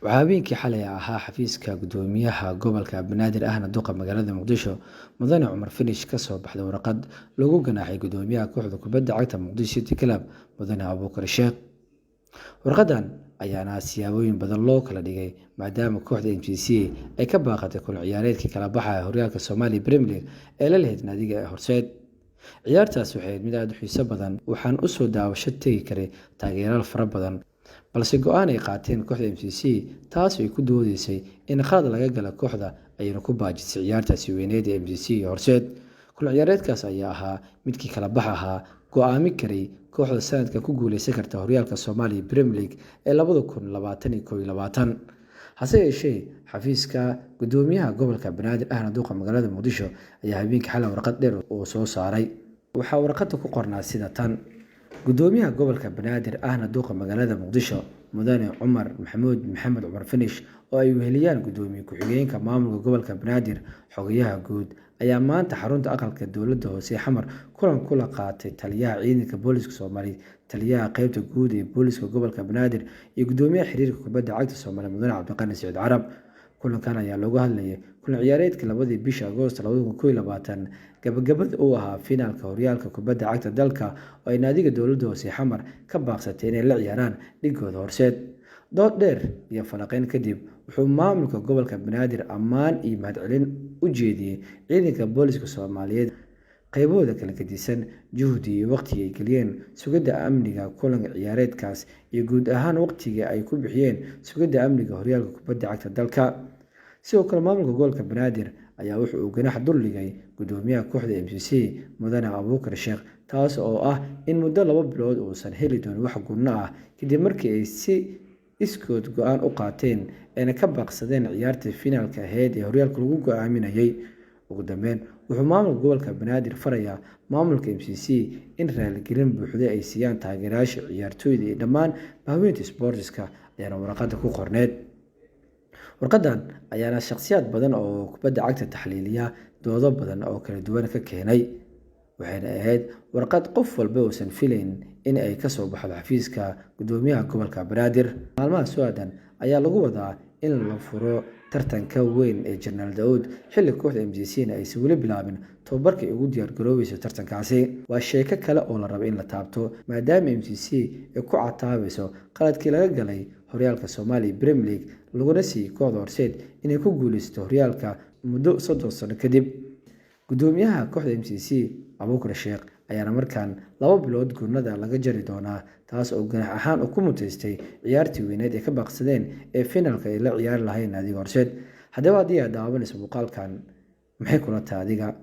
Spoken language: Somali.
Waxaa habeenkii xalay ahaa xafiiska Gudoomiyaha Gobolka Banaadir ahna duqa magaalada Muqdisho, Mudane Cumar Finish ka soo baxday warqad lagu ganaaxay Gudoomiyaha kooxda kubadda cagta Muqdisho City Club, Mudane Abuukar Sheekh. Warqadan ayaana siyaabooyin badan loo kala dhigay maadaama kooxda MCC ay ka baaqatay kulan ciyaareedkii kala baxaya horyaalka Soomaaliya Premier League ee la lahayd naadiga Horseed. Ciyaartaas waxay ahayd mid aad u xiiso badan, waxaan u soo daawasho tagi karay taageerayaal fara badan, balse go'aan ay qaateen kooxda MCC taas oo ay ku doodeysay in khalad laga galo kooxda ayayna ku baajisay ciyaartaasi weyneed ee MCC iyo Horseed. Kulan ciyaareedkaas ayaa ahaa midkii kala bax ahaa go'aamin karay kooxda sanadkan ku guuleysan karta horyaalka Soomaaliya Premier League ee 2021-21. Hase yeeshee, xafiiska Gudoomiyaha Gobolka Banaadir ahna duqa magaalada Muqdisho ayaa habeenkii xalay warqad dheer uu soo saaray. Waxaa warqadda ku qornaa sida tan: Gudoomiyaha Gobolka Banaadir ahna duqa magaalada Muqdisho, Mudane Cumar Maxamuud Maxamed Cumar Finish, oo ay weheliyaan Gudoomiye ku-xigeenka maamulka gobolka Banaadir, Xogayaha Guud, ayaa maanta xarunta aqalka dowladda hoose ee Xamar kulan kula qaatay Taliyaha Ciidanka Booliska Soomaaliyeed, Taliyaha Qeybta Guud ee Booliska Gobolka Banaadir iyo Gudoomiyaha Xiriirka Kubadda Cagta Soomaaliya Mudane Cabdiqani Saciid Carab. Kulankan ayaa looga hadlayay kulan ciyaareedkii labadii bishii Agoosto 2021 gabagabada uu ahaa fiinaalka horyaalka kubadda cagta dalka oo ay naadiga dowladda hoose ee Xamar ka baaqsatay inay la ciyaaraan dhigooda Horseed. Dood dheer iyo falanqeyn kadib, wuxuu maamulka gobolka Banaadir ammaan iyo mahadcelin u jeediyay ciidanka booliska Soomaaliyeed qaybahooda kala gedisan juhdi iyo waqtigii ay geliyeen sugidda amniga kulan ciyaareedkaas iyo guud ahaan waqtigii ay ku bixiyeen sugidda amniga horyaalka kubadda cagta dalka. Sidoo kale, maamulka gobolka Banaadir ayaa wuxa uu ganaax dul dhigay gudoomiyaha kooxda MCC, Mudane Abuukar Sheekh, taas oo ah in muddo 2 bilood uusan heli doonin wax gunno ah kadib markii ay si iskood go'aan u qaateen ayna ka baaqsadeen ciyaartii fiinaalka ahayd ee horyaalka lagu go'aaminayay. Ugu dambeyn, wuxuu maamulka gobolka Banaadir farayaa maamulka MCC in raaligelin buuxda ay siiyaan taageerayaasha, ciyaartoyda iyo dhammaan bahweynta isboortiska, ayaana warqadda ku qorneyd. Warqadan ayaana shakhsiyaad badan oo kubadda cagta taxliiliya doodo badan oo kala duwan ka keenay, waxayna ahayd warqad qof walba uusan filayn in ay ka soo baxdo xafiiska Gudoomiyaha Gobolka Banaadir. Maalmaha soo aadan ayaa lagu wadaa in la furo tartanka weyn ee Jeneraal Daa'uud, xilli kooxda MCC-na aysan weli bilaabin tababarka ay ugu diyaar garoobeyso tartankaasi. Waa sheeko kale oo la rabo in la taabto, maadaama MCC ay ku cataabayso qaladkii laga galay horyaalka Soomaaliya Premier League laguna siiyay kooxda Horseed inay ku guuleysato horyaalka muddo 30 sano kadib. Gudoomiyaha kooxda MCC, Abuukar Sheekh, ayaana markaan 2 bilood gunnada laga jari doonaa, taas oo ganaax ahaan ku muteystay ciyaartii weyneed ee ka baaqsadeen ee fiinaalka ay la ciyaari lahayn naadiga Horseed. Haddaba, haddii aad daawanayso muuqaalkan, maxay kula tahay adiga?